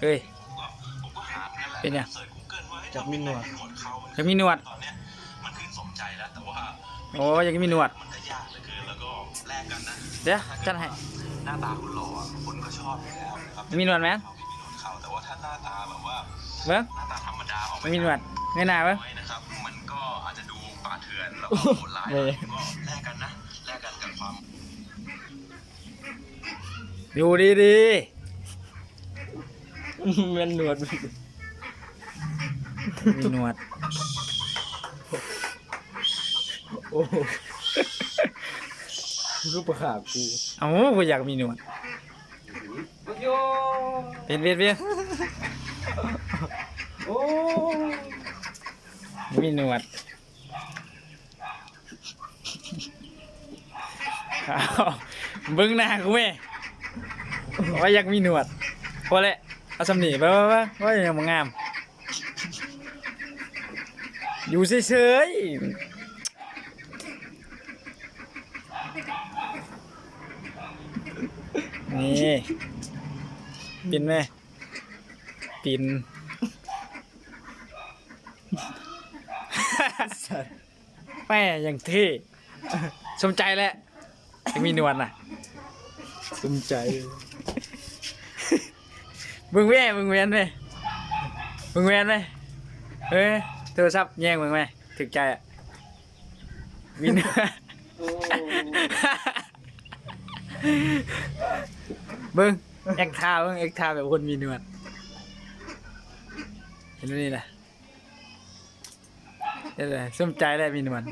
ເອີຍ ເປັນຫຍັງ? ຢາກມີໜວດ. ຢາກມີໜວດ? ໂອ້ ຢາກມີໜວດ. ດຽວຈັດໃຫ້. ຢາກມີໜວດແມ່ນ? ເບິ່ງ ມີໜວດ ເງີຍໜ້າເບິ່ງ. ຢູ່ດີໆ ແມ່ນໜວດ ມີໜວດ. ໂອ້ ຄືປະຫາກກູ. ເອົ້າ ບໍ່ຢາກມີໜວດ. ເປັນ ເປັນ ເປັນ. ໂອ້ ມີໜວດ. ເອົ້າ ເບິ່ງໜ້າກູແມ່. ວ່າຢາກມີໜວດ. ພໍແລ້ວ ເອົາສ່ຳນີ້. ໄປໆໆ. ໂອ້ຍ ຍັງບໍ່ງາມ. ຢູ່ເສີຍໆ. ນີ້ ປິ່ນແມ່ ປິ່ນ. ແມ່ ຢ່າງເທ່. ສົມໃຈແຫຼະ ຍັງມີໜວດນະ. ສົມໃຈ. ເບິ່ງແມ່ ເບິ່ງແວ່ນແມ່ ເບິ່ງແວ່ນແມ່. ເອີ ໂທລະສັບແຍງເບິ່ງແມ່ ຖືກໃຈອະ. ມີໜວດ. ໂອ້ ເບິ່ງ ແອັກທ່າເບິ່ງ ແອັກທ່າແບບຄົນມີໜວດ. ເຫັນບໍ່ນີ້ນະ? ເຮັດໃດ ສົມໃຈແຫຼະ ມີໜວດ.